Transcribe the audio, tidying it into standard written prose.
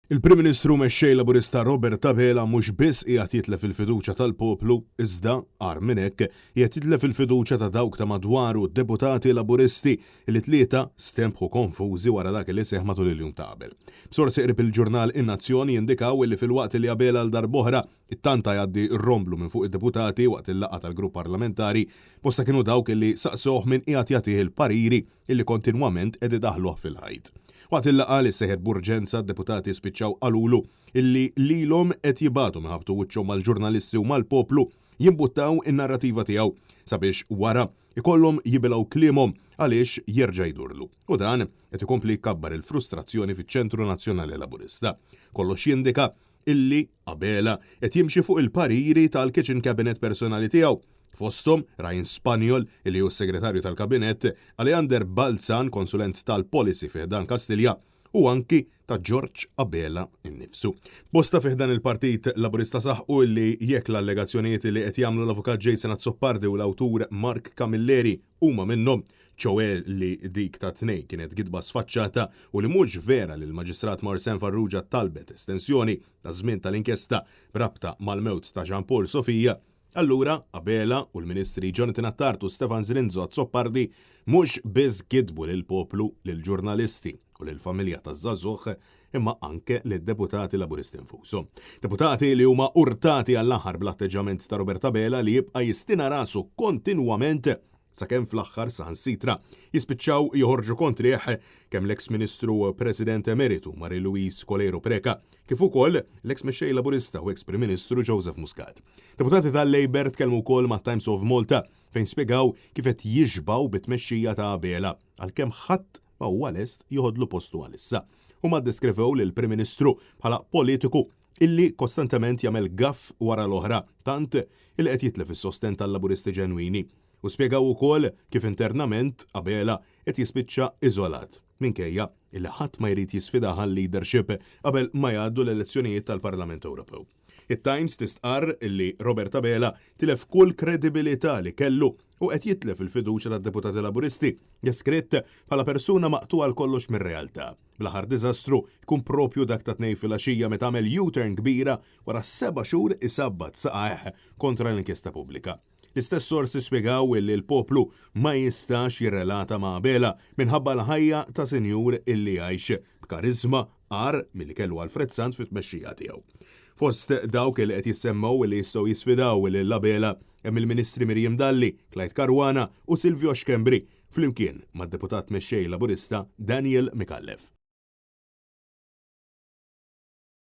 Il-Prim Ministru u Mexxej Laburista Robert Abela mhux biss qiegħed jitlef il-fiduċja tal-poplu, iżda, agħar minn hekk, qiegħed jitlef il-fiduċja ta' dawk ta' madwaru, deputati Laburisti li t-Tlieta stenbħu konfużi wara dak li seħħ matul il-jum ta' qabel. B'sorsi qrib il-ġurnal In-Nazzjon jindikaw li filwaqt li Abela għal darb'oħra ttanta jgħaddi r-romblu minn fuq id-deputati waqt il-laqgħa tal-grupp parlamentari, bosta kienu dawk li saqsewh min qiegħed jagħtih il-pariri illi kontinwament qed idaħħluh fil-ħajt. Waqt il-laqgħa li seħħet b'urġenza d-deputati spiċċaw qalulu illi lilhom qed jibgħathom iħabbtu wiċċhom mal-ġurnalisti u mal-poplu jimbuttaw in-narrativa tiegħu sabiex wara jkollhom jibilgħu kliemhom għaliex jerġa' jdurlu. U dan qed ikompli jkabbar il-frustrazzjoni fiċ-Ċentru Nazzjonali Laburista. Kollox jindika illi Abela qed jimxi fuq il-pariri tal-kitchen cabinet personali tiegħu, fosthom Ryan Spagnol illi hu s-Segretarju tal-Kabinett, Aleander Balzan, konsulent tal-policy fi ħdan Kastilja, u anki ta' George Abela nnifsu. Bosta fi ħdan il-Partit Laburista saħqu illi jekk l-allegazzjonijiet illi qed jagħmlu l-Avukat Jason Azzopardi u l-awtur Mark Camilleri huma minnhom, ċoè li dik tat-Tnejn kienet gidba sfaċċata u li mhux vera li l-Maġistrat Marsanne Farrugia talbet estensjoni taż-żmien tal-inkjesta b'rabta mal-mewt ta' Jean Paul Sofia, allura Abela u l-Ministri Jonathan Attard u Stefan Zrinzo Azzopardi mhux biss gidbu lill-poplu, lill-ġurnalisti u lill-familja taż-żagħżugħ imma anke lid-deputati Laburisti nfushom. Deputati li huma urtati għall-aħħar bl-atteġġjament ta' Robert Abela li jibqa' jistina rasu kontinwament sakemm fl-aħħar saħansitra jispiċċaw joħorġu kontrih kemm l-eks Ministru u President Emeritu Marie Louise Coleiro Preca kif ukoll l-eks Mexxej Laburista u eks Prim Ministru Joseph Muscat. Deputati tal-Labour tkellmu wkoll mat-Times of Malta fejn spjegaw kif qed jixbgħu bit-tmexxija ta' Abela għalkemm ħadd ma huwa lest joħodlu postu għalissa. Huma ddeskrivew lill-Prim Ministru bħala politiku illi kostantement jagħmel gaffe wara l-oħra tant illi qed jitlef is-sostenn tal-Laburisti ġenwini. U spjegaw ukoll kif internament Abela qed jispiċċa iżolat, minkejja illi ħadd ma jrid jisfidah għal-leadership qabel ma jgħaddu l-elezzjonijiet tal-Parlament Ewropew. It-Times tistqarr illi Robert Abela tilef kull kredibilità li kellu u qed jitlef il-fiduċja tad-deputati Laburisti, deskritt bħala persuna maqtugħa għal kollox mir-realtà. Bl-aħħar diżastru jkun propju dak tat-Tnejn filgħaxija meta għamel U-turn kbira wara seba' xhur isabbat saqajh kontra l-inkjesta pubblika. L-istess sorsi spjegaw illi l-poplu ma jistax jirrelata ma' Abela minħabba l-ħajja ta' sinjur illi jgħix b'kariżma agħar milli kellu Alfred Sant fit-tmexxija tiegħu. Fost dawk illi qed jissemmew illi jistgħu jisfidaw lil Abela hemm il-Ministri Miriam Dalli, Clyde Caruana u Silvio Schembri flimkien mad-Deputat Mexxej Laburista Daniel Micallef.